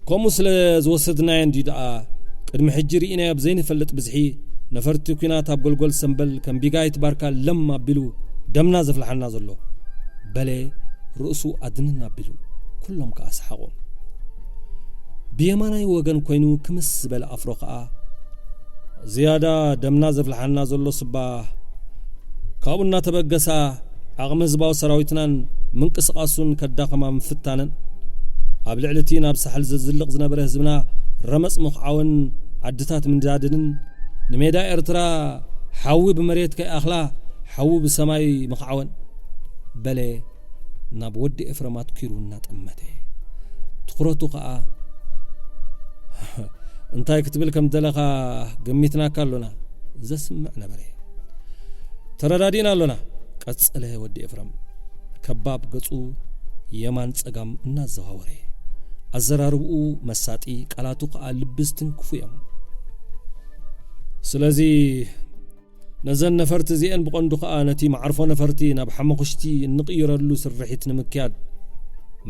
ከምኡ ስለ ዝወሰድናዮ እንድዩ ደኣ ቅድሚ ሕጂ ርኢናዮ ብዘይንፈልጥ ብዝሒ ነፈርቲ ኲናት ኣብ ጎልጎል ሰምበል ከም ቢጋይት ባርካ ለም ኣቢሉ ደምና ዘፍልሓና ዘሎ። በለ ርእሱ ኣድንን ኣቢሉ። ኩሎም ከኣ ሰሓቑ። ብየማናይ ወገን ኮይኑ ክምስ ዝበለ ኣፍሮ ከኣ ዝያዳ ደምና ዘፍልሓና ዘሎ ስባ ካብኡ እናተበገሳ ዓቕሚ ህዝባዊ ሰራዊትናን ምንቅስቓሱን ከዳኸማ ምፍታነን፣ ኣብ ልዕሊ እቲ ናብ ሳሕል ዘዝልቕ ዝነበረ ህዝብና ረመጽ ምኽዓወን ዓድታት ምንዳድንን፣ ንሜዳ ኤርትራ ሓዊ ብመሬት ከይኣኽላ ሓዊ ብሰማይ ምኽዓወን በለ ናብ ወዲ ኤፍረም ኣትኲሩ እናጠመተ። ትኹረቱ ከኣ እንታይ ክትብል ከም ደለኻ ገሚትናካ ኣሎና ዘስምዕ ነበረ። ተረዳዲእና ኣሎና፣ ቀጸለ ወዲ ኤፍረም። ከባብ ገጹ የማን ጸጋም እናዘዋወረ። ኣዘራርብኡ መሳጢ፣ ቃላቱ ከኣ ልቢ ዝትንክፉ እዮም። ስለዚ ነዘን ነፈርቲ እዚኤን ብቐንዱ ከኣ ነቲ መዓርፎ ነፈርቲ ናብ ሓመኹሽቲ እንቕይረሉ ስርሒት ንምክያድ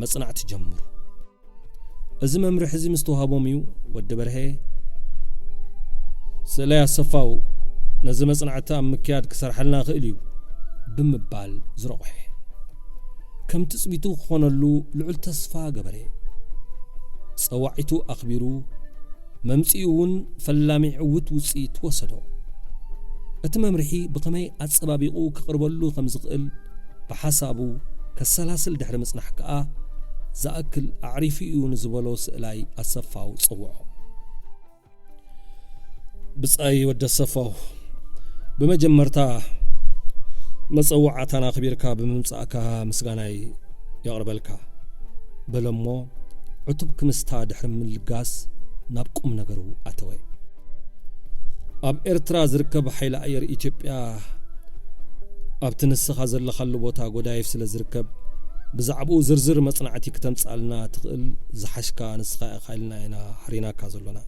መጽናዕቲ ጀምሩ። እዚ መምርሒ እዚ ምስ ተዋህቦም እዩ ወዲ በርሄ ስእላይ ኣሰፋው ነዚ መጽናዕቲ ኣብ ምክያድ ክሰርሓልና ይኽእል እዩ ብምባል ዝረቑሐ። ከም ትጽቢቱ ክኾነሉ ልዑል ተስፋ ገበረ። ጸዋዒቱ ኣኽቢሩ መምጽኡ እውን ፈላሚ ዕዉት ውጽኢት ወሰዶ። እቲ መምርሒ ብኸመይ ኣጸባቢቑ ክቕርበሉ ከም ዝኽእል ብሓሳቡ ከሰላስል ድሕሪ ምጽናሕ ከኣ ዝኣክል ኣዕሪፉ እዩ ንዝበሎ ስእላይ ኣሰፋው ጸውዖ። ብጻይ ወዲ ኣሰፋው፣ ብመጀመርታ መጸዋዕታና ኣኽቢርካ ብምምጻእካ ምስጋናይ የቕርበልካ በለሞ ዕቱብ ክምስታ ድሕሪ ምልጋስ ናብ ቁም ነገሩ ኣተወ። ኣብ ኤርትራ ዝርከብ ሓይሊ ኣየር ኢትዮጵያ ኣብቲ ንስኻ ዘለኻሉ ቦታ ጎዳይፍ ስለ ዝርከብ ብዛዕባኡ ዝርዝር መጽናዕቲ ክተምጽኣልና ትኽእል ዝሓሽካ ንስኻ ኢኻ ኢልና ኢና ሓሪናካ ዘሎና።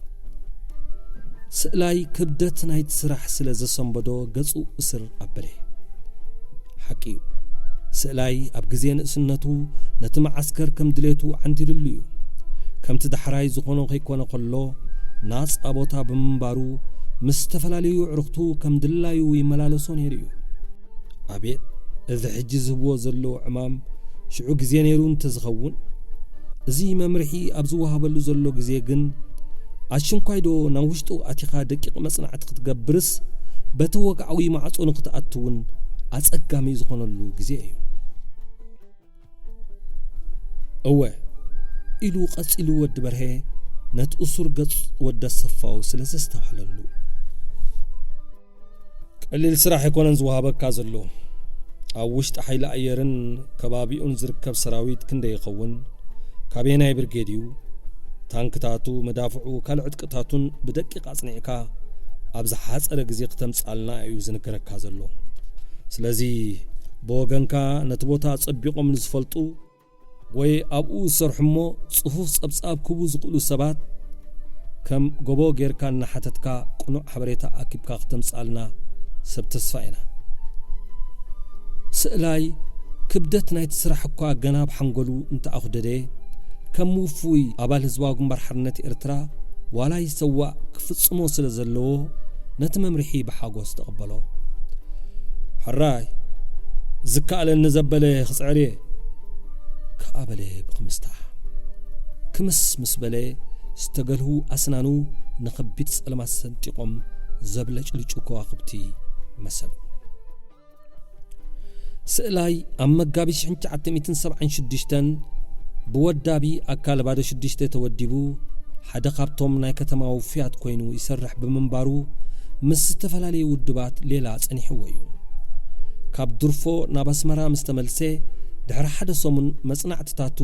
ስእላይ ክብደት ናይቲ ስራሕ ስለ ዘሰንበዶ ገጹ እስር ኣበለ። ሓቂ እዩ። ስእላይ ኣብ ግዜ ንእስነቱ ነቲ መዓስከር ከም ድሌቱ ዓንዲሉሉ እዩ። ከምቲ ዳሕራይ ዝኾኖ ከይኮነ ከሎ ናጻ ቦታ ብምንባሩ ምስ ዝተፈላለዩ ኣዕሩኽቱ ከም ድላዩ ይመላለሶ ነይሩ እዩ። ኣቤት እዚ ሕጂ ዝህብዎ ዘለዉ ዕማም ሽዑ ግዜ ነይሩ እንተዝኸውን። እዚ መምርሒ ኣብ ዝወሃበሉ ዘሎ ግዜ ግን ኣሽንኳይዶ ናብ ውሽጡ ኣቲኻ ደቂቕ መጽናዕቲ ክትገብርስ በቲ ወግዓዊ ማዕጾ ንክትኣቱ እውን ኣጸጋሚ ዝኾነሉ ግዜ እዩ። እወ ኢሉ ቀጺሉ ወዲ በርሄ ነቲ እሱር ገጽ ወዲ ኣሰፋው ስለ ዘስተብሃለሉ። ቀሊል ስራሕ ኣይኮነን ዝወሃበካ ዘሎ። ኣብ ውሽጢ ሓይሊ ኣየርን ከባቢኡን ዝርከብ ሰራዊት ክንደይ ይኸውን? ካበየናይ ብርጌድ እዩ? ታንክታቱ፣ መዳፍዑ፣ ካልእ ዕጥቅታቱን ብደቂቕ ኣጽኒዕካ ኣብ ዝሓጸረ ግዜ ክተምጻልና እዩ ዝንገረካ ዘሎ። ስለዚ ብወገንካ ነቲ ቦታ ኣጸቢቖም ንዝፈልጡ ወይ ኣብኡ ዝሰርሑ እሞ ጽፉፍ ጸብጻብ ክህቡ ዝኽእሉ ሰባት ከም ጎቦ ጌርካ እናሓተትካ ቅኑዕ ሓበሬታ ኣኪብካ ክተምጽኣልና ሰብ ተስፋ ኢና። ስእላይ ክብደት ናይቲ ስራሕ እኳ ገና ብሓንጎሉ እንተኣኹደደ፣ ከም ውፉይ ኣባል ህዝባዊ ግንባር ሓርነት ኤርትራ ዋላ ይሰዋእ ክፍጽሞ ስለ ዘለዎ ነቲ መምርሒ ብሓጎስ ተቐበሎ። ሕራይ ዝከኣለኒ ዘበለ ክጽዕር እየ ከኣ በለ ብክምስታ። ክምስ ምስ በለ ዝተገልሁ ኣስናኑ ንኸቢድ ጸልማት ሰንጢቖም ዘብለጭልጩ ከዋኽብቲ መሰሉ። ስእላይ ኣብ መጋቢት ሽሕን ትሽዓተ ሚእትን ሰብዓን ሽዱሽተን ብወዳቢ ኣካል ባዶ ሽዱሽተ ተወዲቡ ሓደ ካብቶም ናይ ከተማ ውፉያት ኮይኑ ይሰርሕ ብምንባሩ ምስ ዝተፈላለዩ ውድባት ሌላ ጸኒሕዎ እዩ። ካብ ድርፎ ናብ ኣስመራ ምስ ተመልሰ ድሕሪ ሓደ ሰሙን መጽናዕትታቱ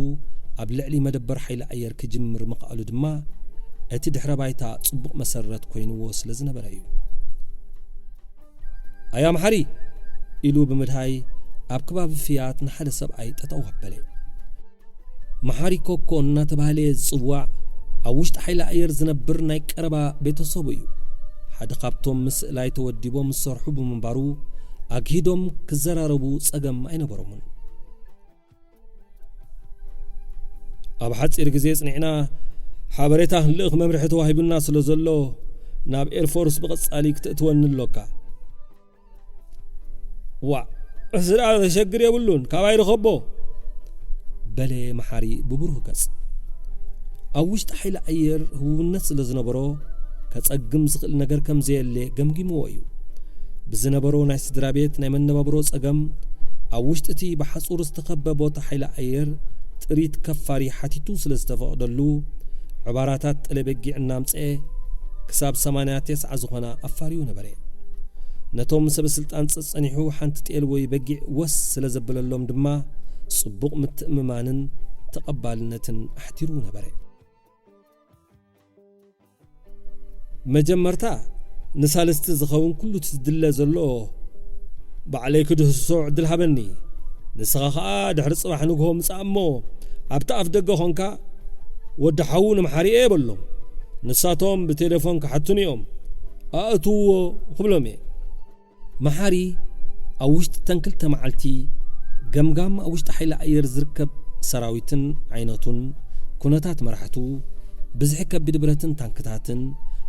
ኣብ ልዕሊ መደበር ሓይሊ ኣየር ክጅምር ምኽኣሉ ድማ እቲ ድሕረ ባይታ ጽቡቕ መሰረት ኮይንዎ ስለ ዝነበረ እዩ። ኣያ መሓሪ ኢሉ ብምድሃይ ኣብ ከባቢ ፍያት ንሓደ ሰብኣይ ጠጠው ኣበለ። መሓሪ ኮኮ እናተባህለ ዝጽዋዕ ኣብ ውሽጢ ሓይሊ ኣየር ዝነብር ናይ ቀረባ ቤተሰቡ እዩ። ሓደ ካብቶም ምስ ስእላይ ተወዲቦም ዝሰርሑ ብምንባሩ ኣግሂዶም ክዘራረቡ ጸገም ኣይነበሮምን። ኣብ ሓጺር ግዜ ጽኒዕና ሓበሬታ ክንልእኽ መምርሒ ተዋሂቡና ስለ ዘሎ፣ ናብ ኤርፎርስ ብቐጻሊ ክትእትወኒ ኣሎካ። ዋዕ፣ እዚ ደኣ ዘሸግር የብሉን፣ ካባይ ርኸቦ፣ በለ መሓሪ ብብሩህ ገጽ። ኣብ ውሽጢ ሓይሊ ኣየር ህቡብነት ስለ ዝነበሮ፣ ከጸግም ዝኽእል ነገር ከም ዘየለ ገምጊምዎ እዩ። ብዝነበሮ ናይ ስድራ ቤት ናይ መነባብሮ ጸገም፣ ኣብ ውሽጢ እቲ ብሓጹር ዝተኸበ ቦታ ሓይሊ ኣየር ጥሪት ከፋሪ ሓቲቱ ስለ ዝተፈቕደሉ፣ ዕባራታት ጠለ በጊዕ እናምጽኤ ክሳብ ሰማንያ ተስዓ ዝኾና ኣፋርዩ ነበረ። ነቶም ሰበ ስልጣን ጸጸኒሑ ሓንቲ ጤል ወይ በጊዕ ወስ ስለ ዘበለሎም ድማ፣ ጽቡቕ ምትእምማንን ተቐባልነትን ኣሕዲሩ ነበረ። መጀመርታ፣ ንሳልስቲ ዝኸውን ኩሉ እቲ ዝድለ ዘሎ ባዕለይ ክድህስሶ ዕድል ሃበኒ። ንስኻ ኸኣ ድሕሪ ጽባሕ ንግሆ ምጻእ እሞ፣ ኣብቲ ኣፍ ደገ ኾንካ፣ "ወዲ ሓዉ ንመሓሪ እየ" በሎም። ንሳቶም ብቴሌፎን ክሓቱኒ እዮም። "ኣእትውዎ" ክብሎም እየ። መሓሪ ኣብ ውሽጢ እተን ክልተ መዓልቲ፣ ገምጋም ኣብ ውሽጢ ሓይሊ ኣየር ዝርከብ ሰራዊትን ዓይነቱን፣ ኩነታት መራሕቱ፣ ብዝሒ ከቢድ ብረትን ታንክታትን፣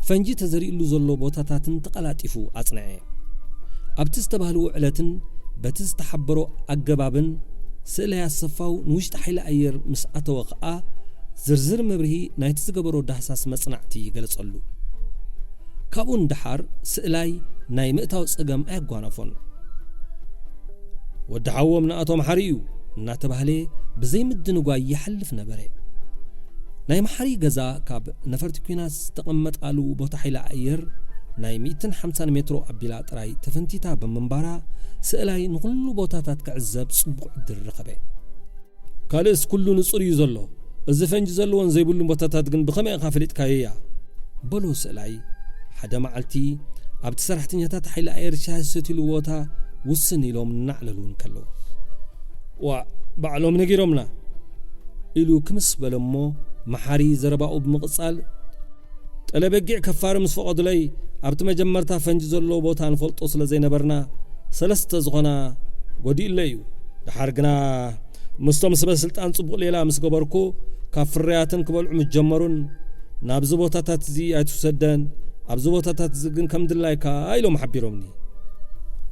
ፈንጂ ተዘሪእሉ ዘሎ ቦታታትን ተቐላጢፉ ኣጽንዐ። ኣብቲ ዝተባህልዎ ዕለትን በቲ ዝተሓበሮ ኣገባብን፣ ስእላይ ኣሰፋው ንውሽጢ ሓይሊ ኣየር ምስ ኣተወ ኸኣ፣ ዝርዝር መብርሂ ናይቲ ዝገበሮ ዳህሳስ መጽናዕቲ ገለጸሉ። ካብኡ ንደሓር ስእላይ ናይ ምእታው ጸገም ኣየጓነፎን። "ወዲ ሓዎም ንኣቶ መሓሪ እዩ" እናተባህለ ብዘይ ምድንጓይ ይሓልፍ ነበረ። ናይ መሓሪ ገዛ ካብ ነፈርቲ ኲናት ዝተቐመጣሉ ቦታ ሓይሊ ኣየር ናይ ሚእትን ሓምሳን ሜትሮ ኣቢላ ጥራይ ተፈንቲታ ብምንባራ፣ ስእላይ ንኹሉ ቦታታት ክዕዘብ ጽቡቕ ዕድል ረኸበ። "ካልእስ ኩሉ ንጹር እዩ ዘሎ። እዚ ፈንጂ ዘለዎን ዘይብሉን ቦታታት ግን ብኸመይ ኢኻ ፈሊጥካዮያ?" በሎ ስእላይ። ሓደ መዓልቲ ኣብቲ ሰራሕተኛታት ሓይሊ ኣየር ሻሂ ዝሰትይሉ ቦታ ውስን ኢሎም እናዕለሉ እንከለዉ፣ "ዋእ፣ ባዕሎም ነጊሮምና" ኢሉ ክምስ በለ እሞ፣ መሓሪ ዘረባኡ ብምቕጻል፣ "ጠለበጊዕ ከፋሪ ምስ ፈቐዱለይ፣ ኣብቲ መጀመርታ ፈንጂ ዘለዎ ቦታ ንፈልጦ ስለ ዘይነበርና፣ ሰለስተ ዝኾና ጎዲኡለይ እዩ። ደሓር ግና ምስቶም ሰበ ስልጣን ጽቡቕ ሌላ ምስ ገበርኩ፣ ካብ ፍርያተን ክበልዑ ምስ ጀመሩን፣ ናብዚ ቦታታት እዚ ኣይትውሰደን፣ ኣብዚ ቦታታት እዚ ግን ከም ድላይካ ኢሎም ሓቢሮምኒ"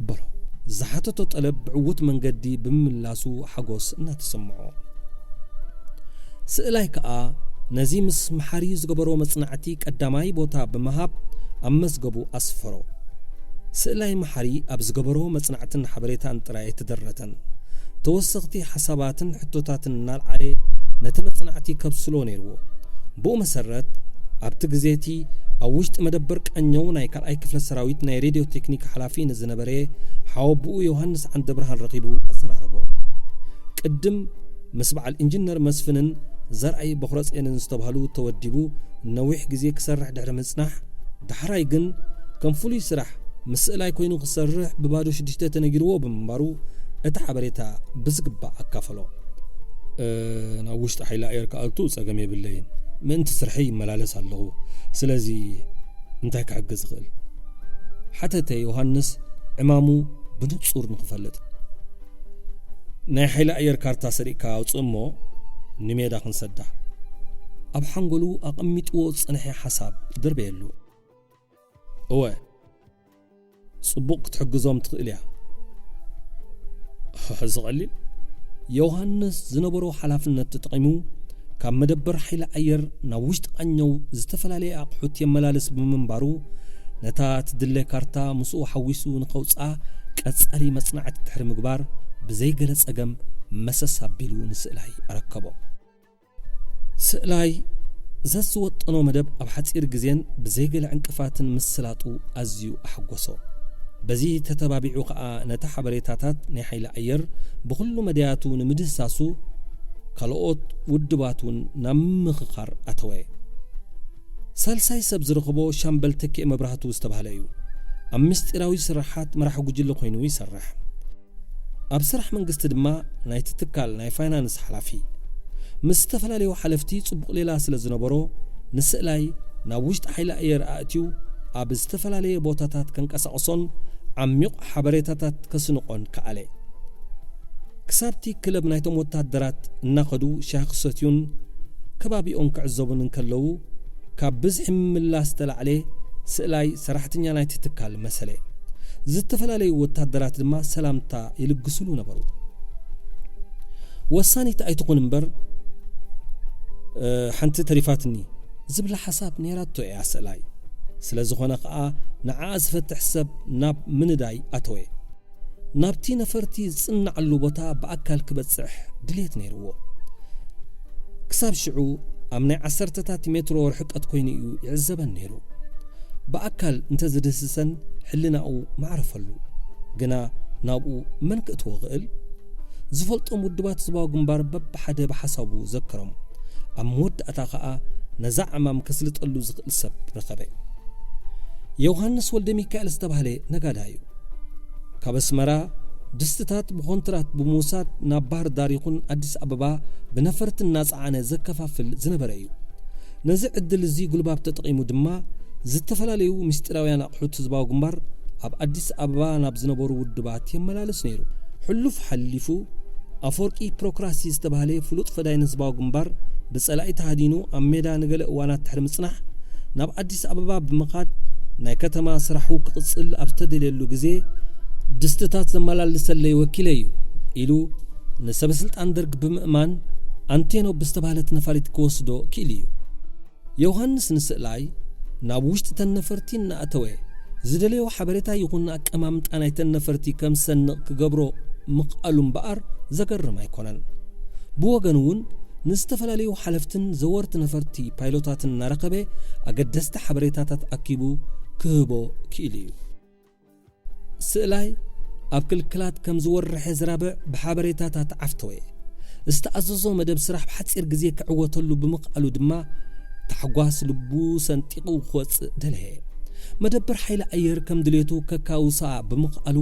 በሎ። ዝሓተቶ ጠለብ ብዕዉት መንገዲ ብምምላሱ ሓጎስ እናተሰምዖ፣ ስእላይ ከኣ ነዚ ምስ መሓሪ ዝገበሮ መጽናዕቲ ቀዳማይ ቦታ ብምሃብ ኣብ መዝገቡ ኣስፈሮ። ስእላይ መሓሪ ኣብ ዝገበሮ መጽናዕትን ሓበሬታን ጥራይ ኣይተደረተን። ተወሰኽቲ ሓሳባትን ሕቶታትን እናልዓለ ነቲ መጽናዕቲ ከብስሎ ነይርዎ። ብኡ መሰረት፣ ኣብቲ ግዜ እቲ ኣብ ውሽጢ መደበር ቃኘው ናይ ካልኣይ ክፍለ ሰራዊት ናይ ሬድዮ ቴክኒክ ሓላፊ ንዝነበረ ሓወብኡ ዮሃንስ ዓንደብርሃን ረኺቡ ኣዘራረቦ። ቅድም ምስ በዓል ኢንጂነር መስፍንን ዘርኣይ በኹረጽዮንን ዝተባህሉ ተወዲቡ ነዊሕ ግዜ ክሰርሕ ድሕሪ ምጽናሕ፣ ዳሕራይ ግን ከም ፍሉይ ስራሕ ምስ ስእላይ ኮይኑ ክሰርሕ ብባዶ ሽዱሽተ ተነጊርዎ ብምንባሩ፣ እቲ ሓበሬታ ብዝግባእ ኣካፈሎ። "እ፣ ናብ ውሽጢ ሓይሊ ኣየር ክኣቱ ጸገም የብለይን። ምእንቲ ስርሐይ ይመላለስ ኣለኹ። ስለዚ እንታይ ክሕግዝ እኽእል?" ሓተተ ዮሃንስ ዕማሙ ብንጹር ንኽፈልጥ። "ናይ ሓይሊ ኣየር ካርታ ሰሪቕካ ኣውጽእ እሞ ንሜዳ ክንሰዳ" ኣብ ሓንጎሉ ኣቐሚጥዎ ዝጸንሐ ሓሳብ ደርበየሉ። "እወ፣ ጽቡቕ ክትሕግዞም ትኽእል እያ። እዚ ቀሊል?" ዮሃንስ ዝነበሮ ሓላፍነት ተጠቒሙ ካብ መደበር ሓይሊ ኣየር ናብ ውሽጢ ቃኘው ዝተፈላለየ ኣቑሑት የመላልስ ብምንባሩ፣ ነታ ትድለ ካርታ ምስኡ ሓዊሱ ንኸውጽኣ ቀጻሊ መጽናዕቲ ድሕሪ ምግባር ብዘይገለ ጸገም መሰስ ኣቢሉ ንስእላይ ኣረከቦ። ስእላይ ዘዝወጠኖ መደብ ኣብ ሓጺር ግዜን ብዘይገለ ዕንቅፋትን ምስላጡ ኣዝዩ ኣሐጎሶ። በዚ ተተባቢዑ ከኣ ነቲ ሓበሬታታት ናይ ሓይሊ ኣየር ብኹሉ መዳያቱ ንምድህሳሱ ካልኦት ውድባት እውን ናብ ምምኽኻር ኣተወ። ሳልሳይ ሰብ ዝረኸቦ ሻምበል ተኪኤ መብራህቱ ዝተባህለ እዩ። ኣብ ምስጢራዊ ስራሓት መራሒ ጉጅለ ኮይኑ ይሰርሕ። ኣብ ስራሕ መንግስቲ ድማ ናይቲ ትካል ናይ ፋይናንስ ሓላፊ። ምስ ዝተፈላለዩ ሓለፍቲ ጽቡቕ ሌላ ስለ ዝነበሮ፣ ንስእላይ ናብ ውሽጢ ሓይሊ ኣየር ኣእትዩ ኣብ ዝተፈላለየ ቦታታት ከንቀሳቕሶን ዓሚቕ ሓበሬታታት ከስንቖን ከኣለ። ክሳብቲ ክለብ ናይቶም ወታደራት እናኸዱ ሻሂ ክሰትዩን ከባቢኦም ክዕዘቡን እንከለዉ፣ ካብ ብዝሒ ምምላስ ዝተላዕለ ስእላይ ሰራሕተኛ ናይቲ ትካል መሰለ። ዝተፈላለዩ ወታደራት ድማ ሰላምታ ይልግስሉ ነበሩ። ወሳኒት ኣይትኹን እምበር፣ እ፣ ሓንቲ ተሪፋትኒ ዝብላ ሓሳብ ነይራቶ እያ ስእላይ። ስለ ዝኾነ ኸኣ ንዓኣ ዝፈትሕ ሰብ ናብ ምንዳይ ኣተወ። ናብቲ ነፈርቲ ዝጽንዓሉ ቦታ ብኣካል ክበጽሕ ድልየት ነይርዎ። ክሳብ ሽዑ ኣብ ናይ ዓሰርተታት ሜትሮ ርሕቀት ኮይኑ እዩ ይዕዘበን ነይሩ። ብኣካል እንተ ዝድህስሰን ሕልናኡ መዕረፈሉ። ግና ናብኡ መን ክእትዎ ክእል? ዝፈልጦም ውድባት ህዝባዊ ግንባር በብሓደ ብሓሳቡ ዘከሮም። ኣብ መወዳእታ ኸኣ ነዛ ዕማም ከስልጠሉ ዝኽእል ሰብ ረኸበ። ዮሃንስ ወልደ ሚካኤል ዝተባህለ ነጋዳይ እዩ። ካብ ኣስመራ ድስትታት ብኮንትራት ብምውሳድ ናብ ባህር ዳር ይኹን ኣዲስ ኣበባ ብነፈርቲ እናጸዓነ ዘከፋፍል ዝነበረ እዩ። ነዚ ዕድል እዚ ጉልባብ ተጠቒሙ ድማ ዝተፈላለዩ ምስጢራውያን ኣቑሑት ህዝባዊ ግንባር ኣብ ኣዲስ ኣበባ ናብ ዝነበሩ ውድባት የመላልስ ነይሩ። ሕሉፍ ሓሊፉ ኣፈወርቂ ፕሮክራሲ ዝተባህለ ፍሉጥ ፈዳይን ህዝባዊ ግንባር ብጸላኢ ተሃዲኑ ኣብ ሜዳ ንገለ እዋናት ድሕሪ ምጽናሕ ናብ ኣዲስ ኣበባ ብምኻድ ናይ ከተማ ስራሑ ክቕጽል ኣብ ዝተደልየሉ ግዜ፣ ድስትታት ዘመላልሰለይ ወኪለይ እዩ ኢሉ ንሰበ ስልጣን ደርግ ብምእማን ኣንቴኖ ብዝተባህለት ነፋሪት ክወስዶ ክኢሉ እዩ። ዮሃንስ ንስእላይ ናብ ውሽጢ ተን ነፈርቲ እናእተወ ዝደለዮ ሓበሬታ ይኹን ኣቀማምጣ ናይተን ነፈርቲ ከም ዝሰንቕ ክገብሮ ምኽኣሉ እምበኣር ዘገርም ኣይኮነን። ብወገኑ እውን ንዝተፈላለዩ ሓለፍትን ዘወርቲ ነፈርቲ ፓይሎታትን እናረኸበ ኣገደስቲ ሓበሬታታት ኣኪቡ ክህቦ ክኢሉ እዩ። ስእላይ ኣብ ክልክላት ከም ዝወርሐ ዝራብዕ ብሓበሬታታት ዓፍተወ። ዝተኣዘዞ መደብ ስራሕ ብሓጺር ግዜ ክዕወተሉ ብምኽኣሉ ድማ ታሕጓስ ልቡ ሰንጢቑ ክወጽእ ደለየ። መደበር ሓይሊ ኣየር ከም ድሌቱ ከካውሳ ብምኽኣሉ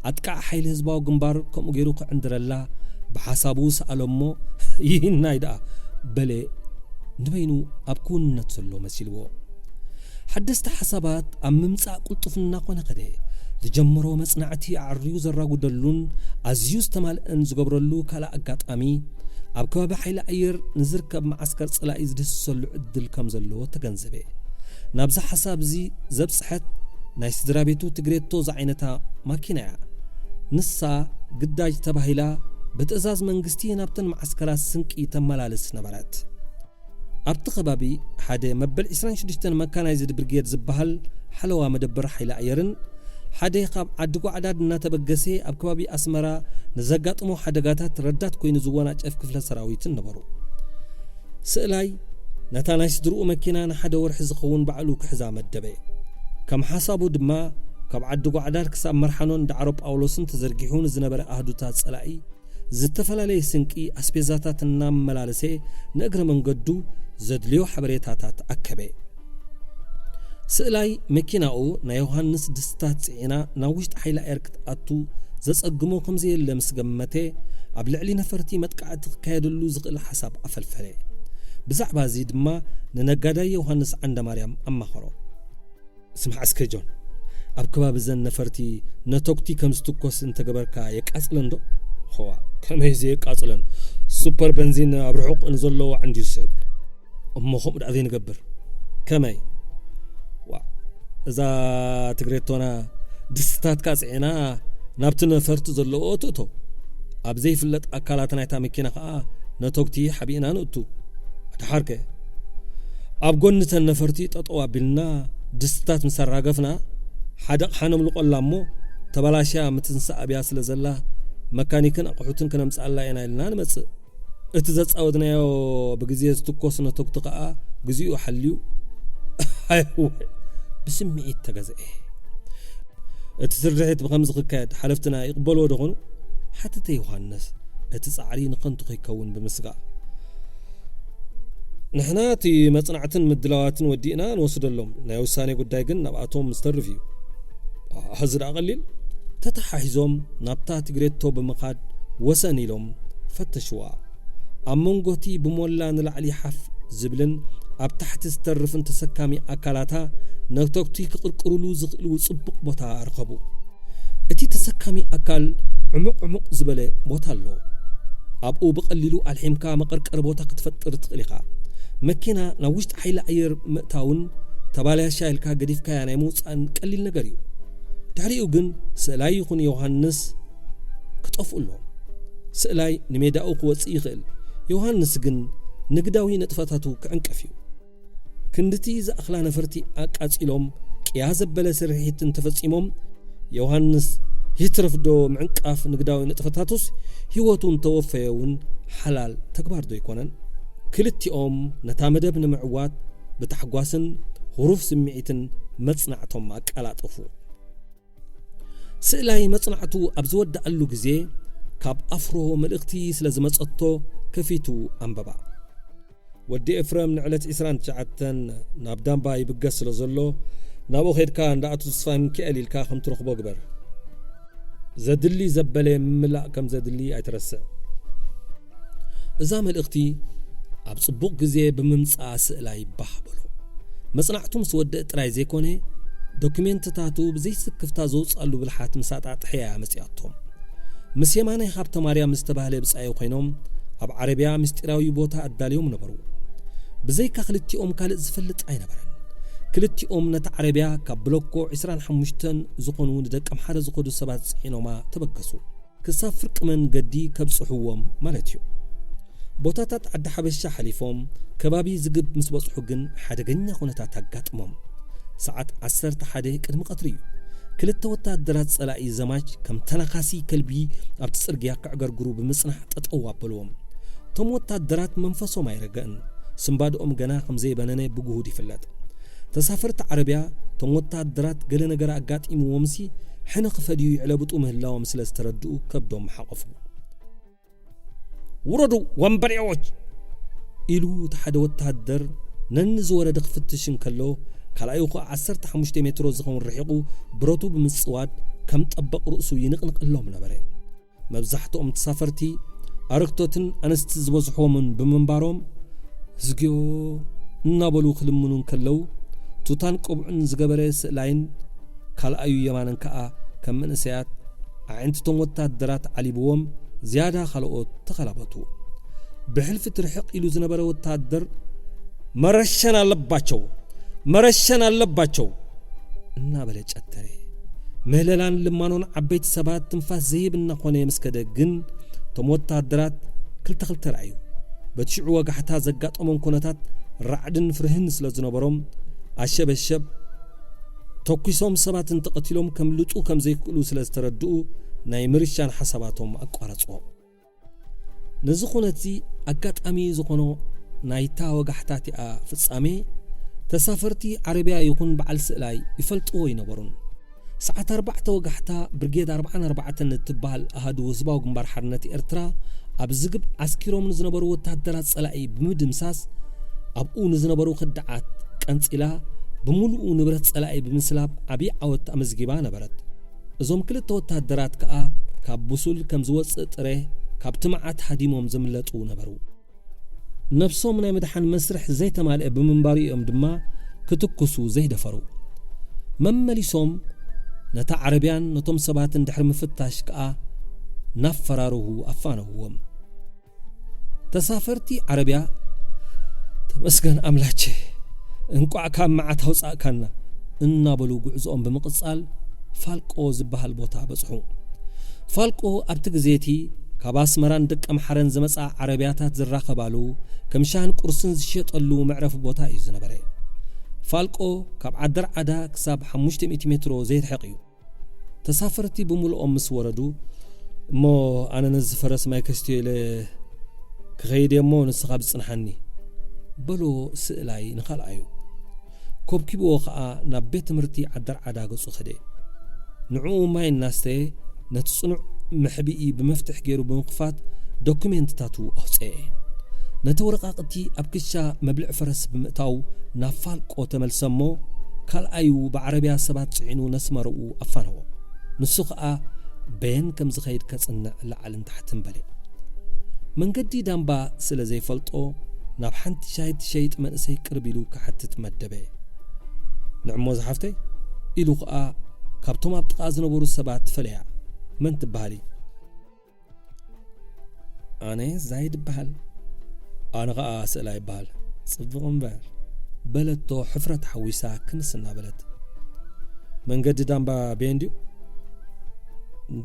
ኣጥቃዕ ሓይሊ ህዝባዊ ግንባር ከምኡ ገይሩ ክዕንድረላ ብሓሳቡ ሰኣሎ እሞ ይህናይ ደኣ በለ ንበይኑ ኣብ ክውንነት ዘሎ መሲልዎ። ሓደስቲ ሓሳባት ኣብ ምምጻእ ቅልጡፍ እናኾነ ከደ። ዝጀመሮ መጽናዕቲ ኣዕርዩ ዘራጉደሉን ኣዝዩ ዝተማልአን ዝገብረሉ ካልእ ኣጋጣሚ፣ ኣብ ከባቢ ሓይሊ ኣየር ንዝርከብ መዓስከር ጸላኢ ዝድህስሰሉ ዕድል ከም ዘለዎ ተገንዘበ። ናብዚ ሓሳብ እዚ ዘብጽሐት ናይ ስድራ ቤቱ ትግሬቶ ዝዓይነታ ማኪና እያ። ንሳ ግዳጅ ተባሂላ ብትእዛዝ መንግስቲ ናብተን መዓስከራት ስንቂ ተመላልስ ነበረት። ኣብቲ ከባቢ ሓደ መበል ዕስራን ሽዱሽተን መካናይዝድ ብርጌድ ዝበሃል ሓለዋ መደበር ሓይሊ ኣየርን ሓደ ካብ ዓዲ ጓዕዳድ እናተበገሰ ኣብ ከባቢ ኣስመራ ንዘጋጥሞ ሓደጋታት ረዳት ኮይኑ ዝወናጨፍ ክፍለ ሰራዊትን ነበሩ። ስእላይ ነታ ናይ ስድርኡ መኪና ንሓደ ወርሒ ዝኸውን ባዕሉ ክሕዛ መደበ። ከም ሓሳቡ ድማ ካብ ዓዲ ጓዕዳድ ክሳብ መርሓኖን ዳዕሮ ጳውሎስን ተዘርጊሑ ንዝነበረ ኣህዱታት ጸላኢ ዝተፈላለየ ስንቂ ኣስቤዛታት እናመላለሰ ንእግረ መንገዱ ዘድልዮ ሓበሬታታት ኣከበ። ስእላይ መኪናኡ ናይ ዮሃንስ ድስትታት ጽዒና ናብ ውሽጢ ሓይሊ ኣየር ክትኣቱ ዘጸግሞ ከም ዘየለ ምስ ገመተ፣ ኣብ ልዕሊ ነፈርቲ መጥቃዕቲ ክካየደሉ ዝኽእል ሓሳብ ኣፈልፈለ። ብዛዕባ እዚ ድማ ንነጋዳይ ዮሃንስ ዓንደማርያም ኣማኸሮ። ስማዕ እስከ ጆን፣ ኣብ ከባቢ ዘን ነፈርቲ ነተኩቲ ከም ዝትኮስ እንተገበርካ የቃጽለን ዶ? ኸዋ፣ ከመይ ዘየቃጽለን? ሱፐር በንዚን ኣብ ርሑቕ ንዘለዎ ዓንዲ ዝስዕብ። እሞ ከምኡ ደኣ ዘይንገብር። ከመይ? ዋ፣ እዛ ትግሬቶና ድስትታትካ ጽዒና ናብቲ ነፈርቲ ዘለዎ ትእቶ። ኣብ ዘይፍለጥ ኣካላት ናይታ መኪና ኸኣ ነተኩቲ ሓቢእና ንእቱ። ደሓርከ ኣብ ጎኒ ተን ነፈርቲ ጠጠው ኣቢልና ድስትታት ምስ ኣራገፍና፣ ሓደ ኣቕሓ ነምልቆላ እሞ፣ ተበላሽያ ምትንሳእ ኣብያ ስለ ዘላ፣ መካኒክን ኣቕሑትን ክነምጽኣላ ኢና ኢልና ንመጽእ። እቲ ዘጻወትናዮ ብግዜ ዝትኮስ ነተኩቲ ከኣ ግዚኡ ሓልዩ፣ ኣይወ፣ ብስምዒት ተገዝኤ። እቲ ስርሒት ብኸምዚ ክካየድ ሓለፍትና ይቕበልዎ ዶ ኾኑ? ሓተተ ዮሃንስ፣ እቲ ጻዕሪ ንኸንቱ ከይከውን ብምስጋእ። ንሕና እቲ መጽናዕትን ምድላዋትን ወዲእና ንወስደሎም፣ ናይ ውሳኔ ጉዳይ ግን ናብኣቶም ዝተርፍ እዩ። ኣዚ ደኣ ቀሊል። ተተሓሒዞም ናብታ ትግሬቶ ብምኻድ ወሰን ኢሎም ፈተሽዋ። ኣብ መንጎ እቲ ብሞላ ንላዕሊ ሓፍ ዝብልን ኣብ ታሕቲ ዝተርፍን ተሰካሚ ኣካላታ ነተኩቲ ክቕርቅርሉ ዝኽእሉ ጽቡቕ ቦታ ረኸቡ። እቲ ተሰካሚ ኣካል ዕሙቕ ዕሙቕ ዝበለ ቦታ ኣሎ። ኣብኡ ብቐሊሉ ኣልሒምካ መቐርቀሪ ቦታ ክትፈጥር ትኽእል ኢኻ። መኪና ናብ ውሽጢ ሓይሊ ኣየር ምእታውን ተባላሻ ኢልካ ገዲፍካያ ናይ ምውፃእን ቀሊል ነገር እዩ። ድሕሪኡ ግን ስእላይ ይኹን ዮሃንስ ክጠፍኡ ኣሎ። ስእላይ ንሜዳኡ ክወፅእ ይኽእል፣ ዮሃንስ ግን ንግዳዊ ንጥፈታቱ ክዕንቀፍ እዩ። ክንድቲ ዝኣኽላ ነፈርቲ ኣቃፂሎም ቅያ ዘበለ ስርሒት እንተፈፂሞም፣ ዮሃንስ ይትረፍዶ ምዕንቃፍ ንግዳዊ ንጥፈታቱስ ህይወቱ እንተወፈየ እውን ሓላል ተግባር ዶ ኣይኮነን? ክልቲኦም ነታ መደብ ንምዕዋት ብታሕጓስን ህሩፍ ስምዒትን መጽናዕቶም ኣቀላጠፉ። ስእላይ መጽናዕቱ ኣብ ዝወድኣሉ ግዜ ካብ ኣፍሮ መልእኽቲ ስለ ዝመጸቶ ከፊቱ ኣንበባ። ወዲ ኤፍረም ንዕለት ዕስራን ትሽዓተን ናብ ዳምባ ይብገስ ስለ ዘሎ ናብኡ ኸድካ እንዳ ኣቶ ተስፋ ሚካኤል ኢልካ ከም ትረኽቦ ግበር። ዘድሊ ዘበለ ምምላእ ከም ዘድሊ ኣይትረስዕ። እዛ መልእኽቲ ኣብ ጽቡቕ ግዜ ብምምጽኣ ስእላይ ባህ በሎ። መጽናዕቱ ምስ ወደእ ጥራይ ዘይኮነ፣ ዶክሜንትታቱ ብዘይስክፍታ ዘውጽኣሉ ብልሓት ምስ ኣጣጥሐ እያ መጺኣቶም። ምስ የማናይ ሃብተ ማርያም ዝተባህለ ብጻዩ ኮይኖም ኣብ ዓረብያ ምስጢራዊ ቦታ ኣዳልዮም ነበሩ። ብዘይካ ክልቲኦም ካልእ ዝፈልጥ ኣይነበረን። ክልቲኦም ነታ ዓረብያ ካብ ብሎኮ ዕስራን ሓሙሽተን ዝኾኑ ንደቂ ኣምሓረ ዝኾዱ ሰባት ጽዒኖማ ተበገሱ። ክሳብ ፍርቂ መንገዲ ከብጽሕዎም ማለት እዩ። ቦታታት ዓዲ ሓበሻ ሓሊፎም ከባቢ ዝግብ ምስ በጽሑ ግን ሓደገኛ ኩነታት ኣጋጥሞም። ሰዓት ዓሰርተ ሓደ ቅድሚ ቀትሪ እዩ። ክልተ ወታደራት ጸላኢ ዘማች ከም ተናኻሲ ከልቢ ኣብቲ ጽርግያ ክዕገርግሩ ብምጽናሕ ጠጠው ኣበልዎም። እቶም ወታደራት መንፈሶም ኣይረገእን። ስንባድኦም ገና ከም ዘይበነነ ብግሁድ ይፍለጥ። ተሳፈርቲ ዓረብያ እቶም ወታደራት ገለ ነገር ኣጋጢምዎምሲ ሕነ ክፈድዩ ይዕለብጡ ምህላዎም ስለ ዝተረድኡ ከብዶም ሓቐፉ። ውረዱ ወንበዴዎች! ኢሉ እቲ ሓደ ወታደር ነኒ ዝወረደ ክፍትሽ እንከሎ፣ ካልኣዩ ኸኣ ዓሰርተ ሓሙሽተ ሜትሮ ዝኸውን ርሒቑ ብረቱ ብምጽዋድ ከም ጠበቕ ርእሱ ይንቕንቐሎም ነበረ። መብዛሕትኦም ተሳፈርቲ ኣረግቶትን ኣንስቲ ዝበዝሕዎምን ብምንባሮም፣ "ህዝግዮ" እናበሉ ክልምኑ እንከለዉ፣ ቱታን ቆብዑን ዝገበረ ስእላይን ካልኣዩ የማንን ከኣ ከም መንእሰያት ኣዒንትቶም ወታደራት ዓሊብዎም ዝያዳ ካልኦት ተኸላበቱ። ብሕልፊ እቲ ርሕቕ ኢሉ ዝነበረ ወታደር፣ "መረሸን ኣለባቸው! መረሸን ኣለባቸው!" እናበለ ጨተረ። ምህለላን ልማኖን ዓበይቲ ሰባት ትንፋስ ዘይህብ እናኾነ ምስ ከደ ግን፣ እቶም ወታደራት ክልተ ክልተ ረኣዩ። በቲ ሽዑ ወጋሕታ ዘጋጠሞም ኩነታት ራዕድን ፍርህን ስለ ዝነበሮም፣ ኣሸበሸብ ተኩሶም ሰባት እንተቐቲሎም ከምልጡ ከም ዘይክእሉ ስለ ዝተረድኡ፣ ናይ ምርሻን ሓሳባቶም ኣቋረጽዎ። ነዚ ኩነትዚ ኣጋጣሚ ዝኾኖ ናይታ ወጋሕታ እቲኣ ፍጻሜ፣ ተሳፈርቲ ዓረብያ ይኹን በዓል ስእላይ ይፈልጥዎ ኣይነበሩን። ሰዓት ኣርባዕተ ወጋሕታ ብርጌድ ኣርባዓን ኣርባዕተን እትበሃል ኣሃዱ ህዝባዊ ግንባር ሓርነት ኤርትራ ኣብ ዝግብ ዓስኪሮም ንዝነበሩ ወታደራት ጸላኢ ብምድምሳስ፣ ኣብኡ ንዝነበሩ ከዳዓት ቀንጺላ፣ ብምሉኡ ንብረት ጸላኢ ብምስላብ ዓብዪ ዓወት ኣመዝጊባ ነበረት። እዞም ክልተ ወታደራት ከኣ ካብ ብሱል ከም ዝወጽእ ጥረ ካብቲ መዓት ሃዲሞም ዝምለጡ ነበሩ። ነብሶም ናይ ምድሓን መስርሕ ዘይተማልአ ብምንባሩ እዮም ድማ ክትኩሱ ዘይደፈሩ። መመሊሶም ነታ ዓረብያን ነቶም ሰባትን ድሕሪ ምፍታሽ ከኣ ናፈራርሁ ኣፋነውዎም። ተሳፈርቲ ዓረብያ፣ "ተመስገን ኣምላቼ፣ እንቋዕ ካብ መዓት ኣውጻእካና" እናበሉ ጉዕዞኦም ብምቕጻል ፋልቆ ዝበሃል ቦታ በጽሑ። ፋልቆ ኣብቲ ግዜ እቲ ካብ ኣስመራን ደቀ ምሓረን ዝመጻ ዓረብያታት ዝራኸባሉ፣ ከም ሻህን ቁርስን ዝሸጠሉ መዕረፊ ቦታ እዩ ዝነበረ። ፋልቆ ካብ ዓደርዓዳ ክሳብ ሓሙሽተ ሚእቲ ሜትሮ ዘይርሕቕ እዩ። ተሳፈርቲ ብምልኦም ምስ ወረዱ፣ "እሞ ኣነ ነዚ ፈረስ ማይ ከስትዮ ኢለ ክኸይድ እየ እሞ ንስኻ ብጽንሓኒ" በሎ ስእላይ ንኻልኣዩ። ኮብኪብዎ ኸኣ ናብ ቤት ትምህርቲ ዓደርዓዳ ገጹ ኸደ። ንዕኡ ማይ እናስተየ ነቲ ጽኑዕ መሕብኢ ብመፍትሕ ገይሩ ብምኽፋት ዶኩሜንትታቱ ኣውጸኤ። ነቲ ወረቓቕቲ ኣብ ክሻ መብልዕ ፈረስ ብምእታው ናብ ፋልቆ ተመልሰ እሞ ካልኣዩ ብዓረብያ ሰባት ጽዒኑ ነስመረኡ ኣፋነዎ። ንሱ ኸኣ በየን ከም ዝኸይድ ከጽንዕ ላዕልን ታሕትን በለ። መንገዲ ዳምባ ስለ ዘይፈልጦ ናብ ሓንቲ ሻሂ ትሸይጥ መንእሰይ ቅርብ ኢሉ ክሓትት መደበ። "ንዕሞ ዝሓፍተይ" ኢሉ ኸኣ ካብቶም ኣብ ጥቓ ዝነበሩ ሰባት ፈለያ። "መን ትበሃሊ?" "ኣነ ዛይድ እበሃል።" "ኣነ ኸኣ ስእላ ይበሃል።" ጽቡቕ እምበር፣ በለቶ ሕፍረት ሓዊሳ ክንስ እናበለት። መንገዲ ዳምባ ቤን ድዩ?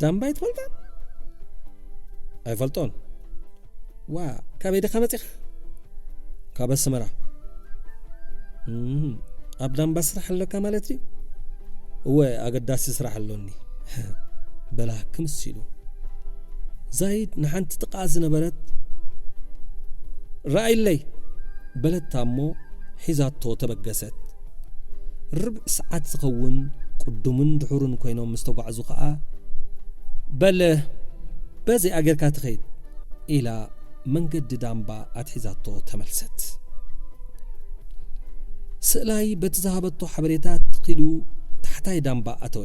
ዳምባ ኣይትፈልጣን? ኣይፈልጦን። ዋ፣ ካበይ ደኻ መጺኻ? ካብ ኣስመራ። እም፣ ኣብ ዳምባ ስራሕ ኣለካ ማለት ድዩ? እወ፣ ኣገዳሲ ስራሕ ኣሎኒ። በላ ክምስ ኢሉ። ዛይድ ንሓንቲ ጥቓ ዝነበረት፣ "ርኣይለይ!" በለታ እሞ ሒዛቶ ተበገሰት። ርብዒ ሰዓት ዝኸውን ቅዱምን ድሑርን ኮይኖም ምስ ተጓዕዙ ኸኣ፣ "በል፣ በዚኣ ጌርካ ትኸይድ" ኢላ መንገዲ ዳምባ ኣትሒዛቶ ተመልሰት። ስእላይ በቲ ዝሃበቶ ሓበሬታ ትኺሉ ታሕታይ ዳምባ ኣተወ።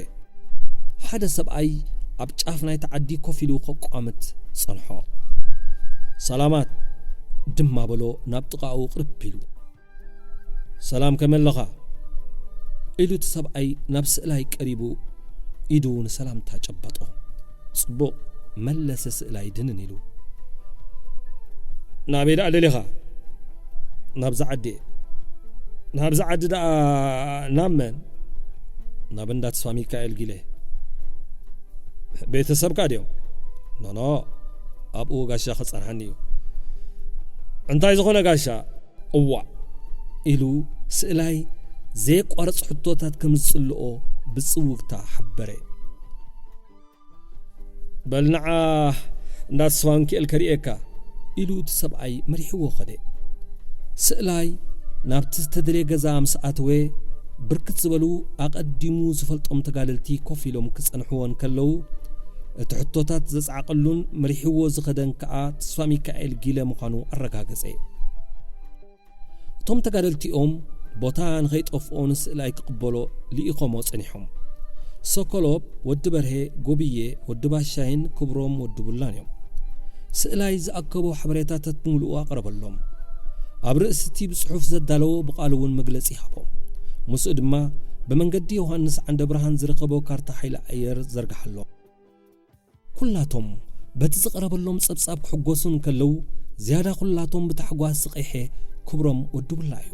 ሓደ ሰብኣይ ኣብ ጫፍ ናይቲ ዓዲ ኮፍ ኢሉ ከቋምት ጸንሖ። "ሰላማት" ድማ በሎ ናብ ጥቓኡ ቅርብ ኢሉ። "ሰላም፣ ከመይ ኣለኻ?" ኢሉ እቲ ሰብኣይ ናብ ስእላይ ቀሪቡ ኢዱ ንሰላምታ ጨበጦ። "ጽቡቕ" መለሰ ስእላይ ድንን ኢሉ። "ናበይ ደኣ ደሊኻ?" "ናብዛ ዓዲ እየ።" "ናብዛ ዓዲ ደኣ ናብ መን?" "ናብ እንዳ ተስፋ ሚካኤል ጊለ።" "ቤተሰብካ ድዮም?" "ኖኖ፣ ኣብኡ ጋሻ ክጸንሓኒ እዩ።" "እንታይ ዝኾነ ጋሻ?" "እዋእ!" ኢሉ ስእላይ ዘየቋርጽ ሕቶታት ከም ዝጽልኦ ብጽውግታ ሓበረ። "በል ንዓ እንዳ ተስፋ ሚካኤል ከርእየካ" ኢሉ እቲ ሰብኣይ መሪሕዎ ኸደ። ስእላይ ናብቲ ዝተደልየ ገዛ ምስ ኣተወ፣ ብርክት ዝበሉ ኣቐዲሙ ዝፈልጦም ተጋደልቲ ኮፍ ኢሎም ክጸንሕዎ እንከለዉ፣ እቲ ሕቶታት ዘጽዓቐሉን መሪሕዎ ዝኸደን ከኣ ተስፋ ሚካኤል ጊለ ምዃኑ ኣረጋገጸ። እቶም ተጋደልቲኦም ቦታ ንኸይጠፍኦ ንስእላይ ክቕበሎ ልኢኾሞ ጸኒሖም። ሶኮሎቭ፣ ወዲ በርሄ፣ ጎብየ፣ ወዲ ባሻይን ክብሮም ወዲ ቡላን እዮም። ስእላይ ዝኣከቦ ሓበሬታታት ብምሉኡ ኣቕረበሎም። ኣብ ርእሲ እቲ ብጽሑፍ ዘዳለዎ ብቓሉ እውን መግለጺ ሃቦም። ምስኡ ድማ ብመንገዲ ዮሃንስ ዓንደ ብርሃን ዝረኸቦ ካርታ ሓይሊ ኣየር ዘርግሓሎም። ኩላቶም በቲ ዝቐረበሎም ጸብጻብ ክሕጎሱ እንከለዉ፣ ዝያዳ ኩላቶም ብታሕጓስ ዝቐይሐ ክብሮም ወዲ ቡላ እዩ።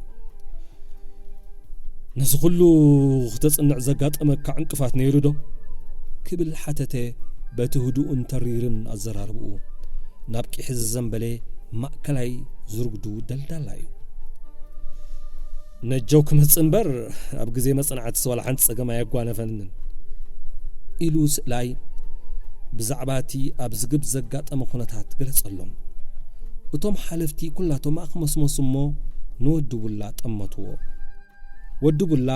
"ነዚ ኩሉ ክተጽንዕ ዘጋጠመካ ዕንቅፋት ነይሩ ዶ?" ክብል ሓተተ በቲ ህዱእን ተሪርን ኣዘራርብኡ። ናብ ቂሕ ዝዘንበለ ማእከላይ ዝርጉዱ ደልዳላ እዩ። "ነጀው ክመጽእ እምበር ኣብ ግዜ መጽናዕትስ ዋላ ሓንቲ ጸገም ኣየጓነፈንን" ኢሉ ስእላይ ብዛዕባ እቲ ኣብ ዝግብ ዘጋጠመ ኩነታት ገለጸሎም። እቶም ሓለፍቲ ኩላቶም ኣኽመስመሱ እሞ ንወዲ ቡላ ጠመትዎ። ወዲ ቡላ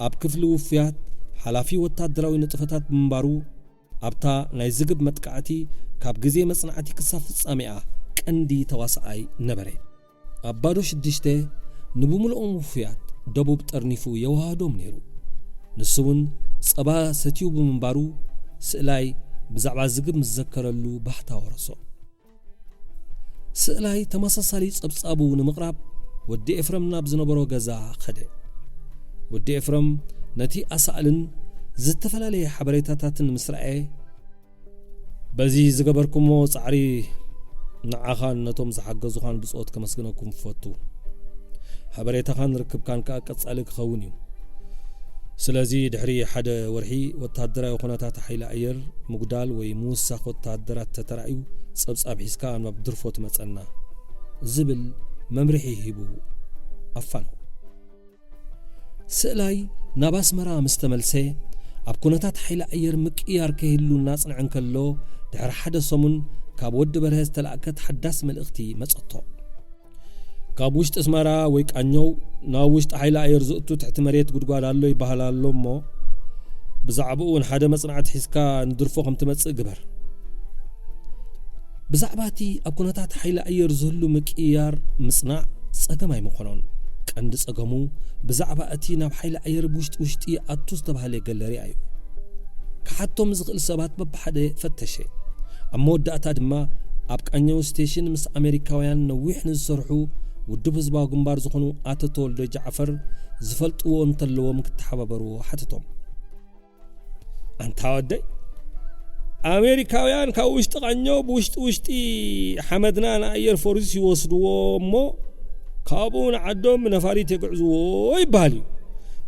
ኣብ ክፍሊ ውፉያት ሓላፊ ወታደራዊ ንጥፈታት ብምንባሩ፣ ኣብታ ናይ ዝግብ መጥቃዕቲ ካብ ግዜ መጽናዕቲ ክሳብ ፍጻሜኣ ቀንዲ ተዋሳኣይ ነበረ። ኣብ ባዶ ሽዱሽተ ንብምልኦም ውፉያት ደቡብ ጠርኒፉ የወሃህዶም ነይሩ። ንሱ እውን ጸባ ሰትዩ ብምንባሩ፣ ስእላይ ብዛዕባ ዝግብ ምስ ዘከረሉ ባህታ ወረሶ። ስእላይ ተመሳሳሊ ጸብጻቡ ንምቕራብ ወዲ ኤፍረም ናብ ዝነበሮ ገዛ ኸደ። ወዲ ኤፍረም ነቲ ኣሳእልን ዝተፈላለየ ሓበሬታታትን ምስ ረኣየ፣ "በዚ ዝገበርኩሞ ጻዕሪ ንዓኻን ነቶም ዝሓገዙኻን ብጾት ከመስግነኩም እፈቱ። ሓበሬታኻን ርክብካን ከኣ ቀጻሊ ክኸውን እዩ። ስለዚ ድሕሪ ሓደ ወርሒ ወተሃደራዊ ኩነታት ሓይሊ ኣየር ምጉዳል ወይ ምውሳኽ ወተሃደራት ተተራእዩ ጸብጻብ ሒዝካ ናብ ድርፎ ትመጸና" ዝብል መምርሒ ሂቡ ኣፋነዎ። ስእላይ ናብ ኣስመራ ምስ ተመልሰ፣ ኣብ ኩነታት ሓይሊ ኣየር ምቅይያር ከይህሉ እናጽንዐ እንከሎ፣ ድሕሪ ሓደ ሰሙን ካብ ወዲ በርሀ ዝተላእከት ሓዳስ መልእኽቲ መጸቶ። "ካብ ውሽጢ ኣስመራ ወይ ቃኘው ናብ ውሽጢ ሓይሊ ኣየር ዝእቱ ትሕቲ መሬት ጉድጓድ ኣሎ ይበሃል ኣሎ እሞ፣ ብዛዕባኡ እውን ሓደ መጽናዕቲ ሒዝካ ንድርፎ ከም ትመጽእ ግበር።" ብዛዕባ እቲ ኣብ ኩነታት ሓይሊ ኣየር ዝህሉ ምቅይያር ምጽናዕ ጸገም ኣይምኾኖን። ቀንዲ ጸገሙ ብዛዕባ እቲ ናብ ሓይሊ ኣየር ብውሽጢ ውሽጢ ኣቱ ዝተባህለ ገለርያ እዩ። ክሓቶም ዝኽእል ሰባት በብሓደ ፈተሸ። ኣብ መወዳእታ ድማ ኣብ ቃኘው ስቴሽን ምስ ኣሜሪካውያን ነዊሕ ንዝሰርሑ ውድብ ህዝባዊ ግንባር ዝኾኑ ኣቶ ተወልደ ጃዕፈር ዝፈልጥዎ እንተለዎም ክተሓባበርዎ ሓተቶም። "ኣንታ ወደይ፣ ኣሜሪካውያን ካብ ውሽጢ ቃኘው ብውሽጢ ውሽጢ ሓመድና ንኣየር ፎርስ ይወስድዎ እሞ፣ ካብኡ ንዓዶም ብነፋሪት የግዕዝዎ ይበሃል እዩ።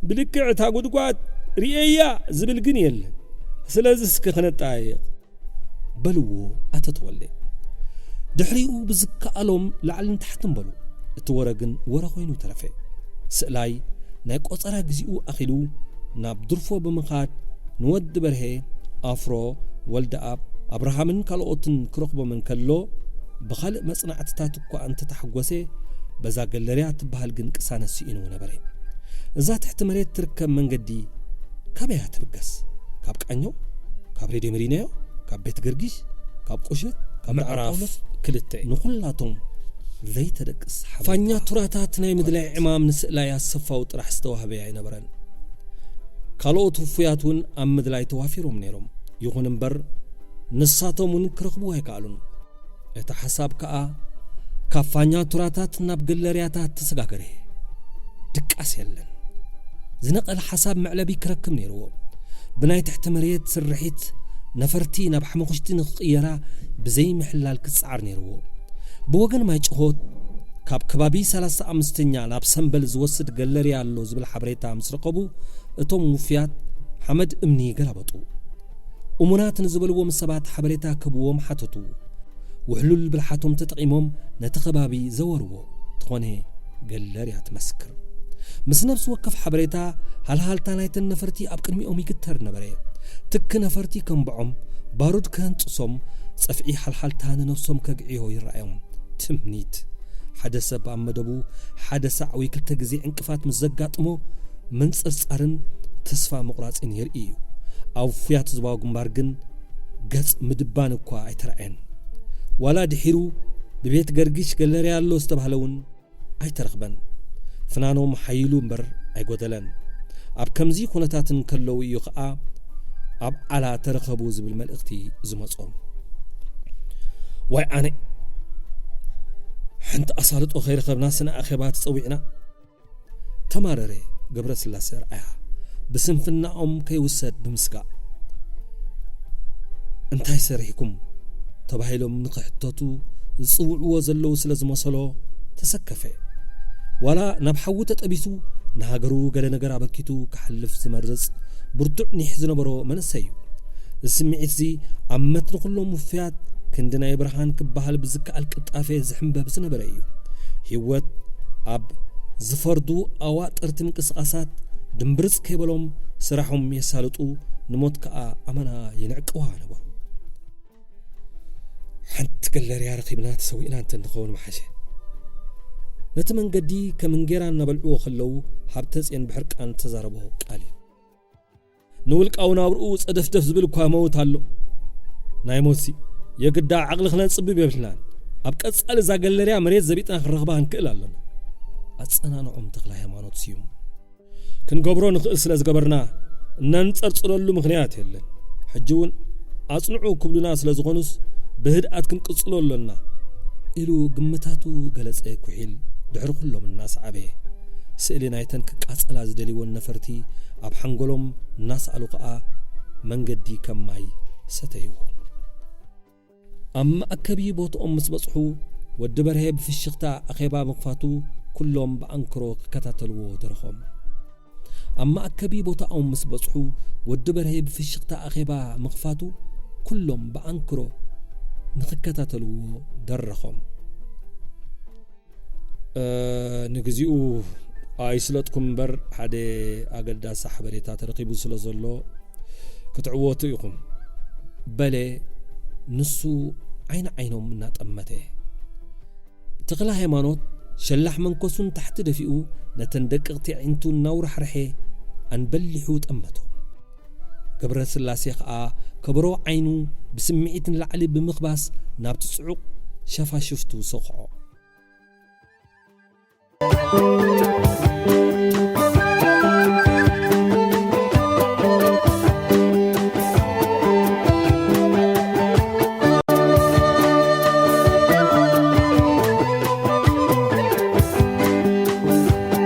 ብልክዕ እታ ጉድጓድ ርእየያ ዝብል ግን የለን። ስለዚ እስኪ ክነጠያይቕ በልዎ ኣቶ ተወልደ። ድሕሪኡ ብዝከኣሎም ላዕልን ታሕትን በሉ። እቲ ወረ ግን ወረ ኮይኑ ተረፈ። ስእላይ ናይ ቆጸራ ግዜኡ ኣኺሉ ናብ ድርፎ ብምኻድ ንወዲ በርሄ፣ ኣፍሮ፣ ወልደኣብ፣ ኣብርሃምን ካልኦትን ክረኽቦም እንከሎ፣ ብኻልእ መጽናዕትታት እኳ እንተተሓጎሰ፣ በዛ ገለርያ ትበሃል ግን ቅሳነት ስኢኑ ነበረ። እዛ ትሕቲ መሬት ትርከብ መንገዲ ካበይ እያ ትብገስ? ካብ ቃኘው? ካብ ሬድዮ መዲናዮ? ካብ ቤት ገርጊሽ? ካብ ቁሸት? ካብ ምዕራፍ ጳውሎስ? ክልተ። ንኹላቶም ዘይተደቅስ ሓበሬታ። ፋኛ ቱራታት ናይ ምድላይ ዕማም ንስእላይ ኣሰፋው ጥራሕ ዝተዋህበ ኣይነበረን። ካልኦት ውፉያት እውን ኣብ ምድላይ ተዋፊሮም ነይሮም። ይኹን እምበር፣ ንሳቶም እውን ክረኽብዎ ኣይከኣሉን። እቲ ሓሳብ ከኣ ካብ ፋኛ ቱራታት ናብ ገለርያታት ተሰጋገረ። ድቃስ የለን። ዝነቐለ ሓሳብ መዕለቢ ክረክብ ነይርዎ። ብናይ ትሕቲ መሬት ስርሒት ነፈርቲ ናብ ሓመኹሽቲ ንኽቕየራ ብዘይ ምሕላል ክጸዓር ነይርዎ። ብወገን ማይ ጭኾት ካብ ከባቢ ሰላሳ ኣምስተኛ ናብ ሰምበል ዝወስድ ገለርያ ኣሎ ዝብል ሓበሬታ ምስ ረኸቡ፣ እቶም ውፍያት ሓመድ እምኒ ገላበጡ። እሙናት ንዝበልዎም ሰባት ሓበሬታ ክህብዎም ሓተቱ። ውሕሉል ብልሓቶም ተጠቒሞም ነቲ ከባቢ ዘወርዎ። ተኾነ ገለርያ ትመስክር። ምስ ነፍሲ ወከፍ ሓበሬታ ሃልሃልታ ናይተን ነፈርቲ ኣብ ቅድሚኦም ይግተር ነበረ። ትኪ ነፈርቲ ከንብዖም፣ ባሩድ ከህንጥሶም፣ ጸፍዒ ሃልሃልታ ንነፍሶም ከግዕዮ ይረኣዮም። ትምኒት። ሓደ ሰብ ኣብ መደቡ ሓደ ሳዕ ወይ ክልተ ግዜ ዕንቅፋት ምስ ዘጋጥሞ፣ ምንጽርጻርን ተስፋ ምቑራጽን የርኢ እዩ። ኣብ ውፉያት ዞባዊ ግንባር ግን ገጽ ምድባን እኳ ኣይተራእየን። ዋላ ድሒሩ ብቤት ገርጊሽ ገለርያ ኣሎ ዝተባህለ እውን ኣይተረኽበን። ፍናኖም ሓይሉ እምበር ኣይጎደለን። ኣብ ከምዚ ኩነታት እንከለዉ እዩ ኸኣ ኣብ ዓላ ተረኸቡ ዝብል መልእኽቲ ዝመጾም። ዋይ ኣነ፣ ሓንቲ ኣሳልጦ ከይረኸብናስ ንኣኼባ ተጸዊዕና። ተማረረ ገብረስላሴ ኣርኣያ ብስንፍናኦም ከይውሰድ ብምስጋእ። እንታይ ሰሪሕኩም? ተባሂሎም ንኽሕተቱ ዝጽውዕዎ ዘለዉ ስለ ዝመሰሎ ተሰከፈ። ዋላ ናብ ሓዊ ተጠቢሱ ንሃገሩ ገለ ነገር ኣበርኪቱ ክሓልፍ ዝመርጽ ብርቱዕ ኒሕ ዝነበሮ መንእሰይ እዩ። እዚ ስምዒት እዚ ኣብ መትኒ ኩሎም ውፍያት ክንዲ ናይ ብርሃን ክበሃል ብዝከኣል ቅልጣፈ ዝሕምበብ ዝነበረ እዩ። ህይወት ኣብ ዝፈርዱ ኣዋጥርቲ ምንቅስቓሳት ድምብርጽ ከይበሎም ስራሖም የሳልጡ፣ ንሞት ከኣ ኣመና ይንዕቅዋ ነበሩ። ሓንቲ ገለርያ ረኺብና ተሰዊእና እንተ ንኸውን ምሓሸ። ነቲ መንገዲ ከም እንጌራ እናበልዕዎ ከለዉ ሃብተጽዮን ብሕርቃን እተዛረቦ ቃል እዩ። ንውልቃዊ ናብርኡ ጸደፍደፍ ዝብል እኳ መውት ኣሎ። ናይ ሞትሲ የግዳ ዓቕሊ ክነጽብብ የብልናን። ኣብ ቀጻሊ እዛ ገለርያ መሬት ዘቢጥና ክንረኽባ ክንክእል ኣሎና። ኣጸናንዖም ተኽለ ሃይማኖት ስዩም። ክንገብሮ ንኽእል ስለ ዝገበርና እነንጸርጽረሉ ምኽንያት የለን። ሕጂ እውን ኣጽንዑ ክብሉና ስለ ዝኾኑስ ብህድኣት ክንቅጽሎ ኣሎና ኢሉ ግምታቱ ገለጸ ኩሒል ድሕሪ ኩሎም እናሰዓበ። ስእሊ ናይተን ክቃጸላ ዝደልይወን ነፈርቲ ኣብ ሓንጎሎም እናሰኣሉ ከኣ መንገዲ ከም ማይ ሰተይዎ። ኣብ መኣከቢ ቦትኦም ምስ በጽሑ ወዲ በርሄ ብፍሽኽታ ኣኼባ ምኽፋቱ ኩሎም ብኣንክሮ ክከታተልዎ ደረኾም። ኣብ መኣከቢ ቦታኦም ምስ በጽሑ ወዲ በርሄ ብፍሽኽታ ኣኼባ ምኽፋቱ ኩሎም ብኣንክሮ ንኽከታተልዎ ደረኾም። እ፣ ንግዚኡ ኣይስለጥኩም እምበር ሓደ ኣገዳሲ ሓበሬታ ተረኺቡ ስለ ዘሎ ክትዕወቱ ኢኹም በለ ንሱ ዓይኒ ዓይኖም እናጠመተ። ተኽለ ሃይማኖት ሸላሕ መንኮሱን ታሕቲ ደፊኡ ነተን ደቀቕቲ ኣዒንቱ እናውራሕረሐ ኣንበሊሑ ጠመቶ። ገብረ ስላሴ ኸኣ ከበሮ ዓይኑ ብስምዒት ንላዕሊ ብምኽባስ ናብቲ ጽዑቕ ሸፋሽፍቱ ሰኽዖ።